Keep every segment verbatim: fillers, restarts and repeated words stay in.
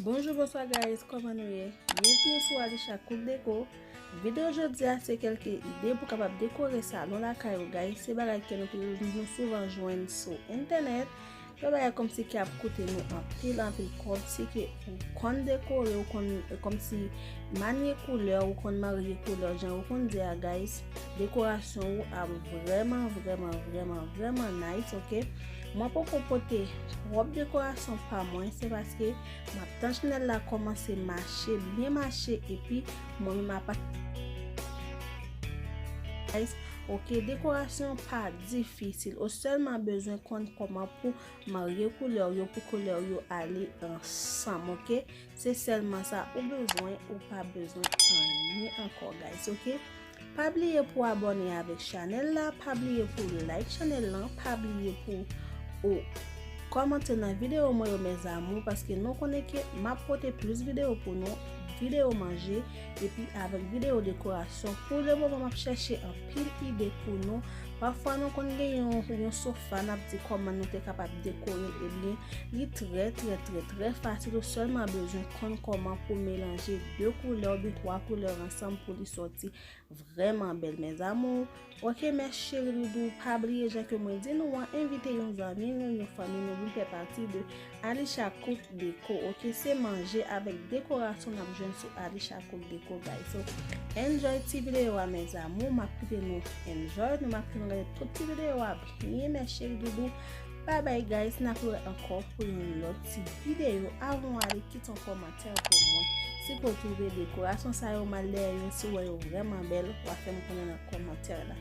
Bonjou, bonswa guys, kòman nou ye? Byenvini sou Alisha Cook Deco. Videyo jodi a se kèlke ide pou kapab dekore salon lakay ou guys. Se bagay ke nou toujou nou souvan jwenn sou entènèt. Yon bagay kòmsi ki ap koute nou anpil anpil kòb, si ke ou konn dekore, ou konn kòmsi manye koulè, ou konn marye koulè, jan ou konn di a guys, dekorasyon ou ap vrèman vrèman vrèman vrèman nice, ok? Mwen poko pote twòp dekorasyon pa mwen, se paske m ap tann chanèl la kòmanse mache, byen mache, epi mwen menm apa. Guys, ok, dekorasyon pa difisil. Ou sèlman bezwen konn kòman pou marye koulè w yo, pou koulè w yo ale ansanm, ok? Se sèlman sa ou bezwen, ou pa bezwen anyen ankò, guys, ok? Pa bliye pou abòne avèk chanèl la, pa bliye pou like chanèl lan, pa bliye pou ou kòmante nan videyo mwen yo, mes amours, paske nou konnen ke m ap pote plis videyo pou nou, videyo manje, epi avèk videyo dekorasyon. Pou le moman, m ap chèche anpil ide pou nou. Pafwa, nou konn gen yon, yon sofa, n ap di kòman nou te kapab dekore l, ebyen, li trè, trè, trè, trè fasil. Ou sèlman bezwen konn kòman pou melanje de koulè oubyen twa koulè ansanm pou li sòti vrèman bèl, mes amours. Ok, mes chéris doudou, pa bliye jan ke mwen di nou an, envite yon zanmi nou, yon fanmi nou vin fè pati de Alisha Cook Deco. Ok, se manje avèk dekorasyon n ap jwenn sou Alisha Cook Deco, guys. So, enjoy ti videyo a, mes amours. M ap kite nou enjoy, nou m ap kite nou gade tout ti videyo a byen, mes chéris doudou. Bye bye, guys, n ap wè ankò pou yon lòt ti videyo. Avan w ale, kite yon kòmantè pou mwen. Si ke w twouve dekorasyon sa yo mal dèyè yo, si w wè yo vrèman bèl, w a fè m konnen nan kòmantè la.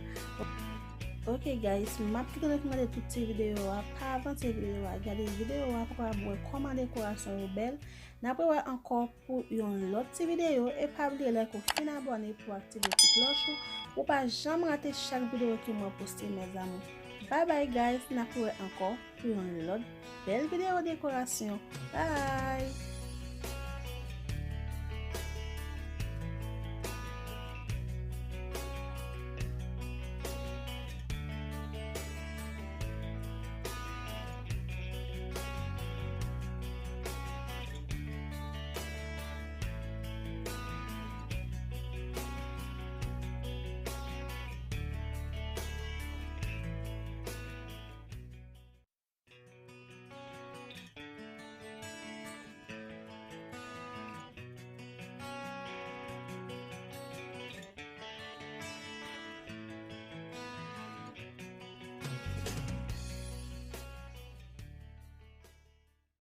Ok guys, m ap kite nou fin gade tout ti videyo a. Pa avanse videyo a, gade videyo a pou w wè kòman dekorasyon yo bèl. N ap wè ankò pou yon lòt ti videyo, e pa bliye like ou fin abòne pou aktive ti klòch ou, pou pa janm rate chak videyo ke mwen poste, mes amours. Bye bye guys, n ap wè ankò pou yon lòt bèl videyo dekorasyon. Bye!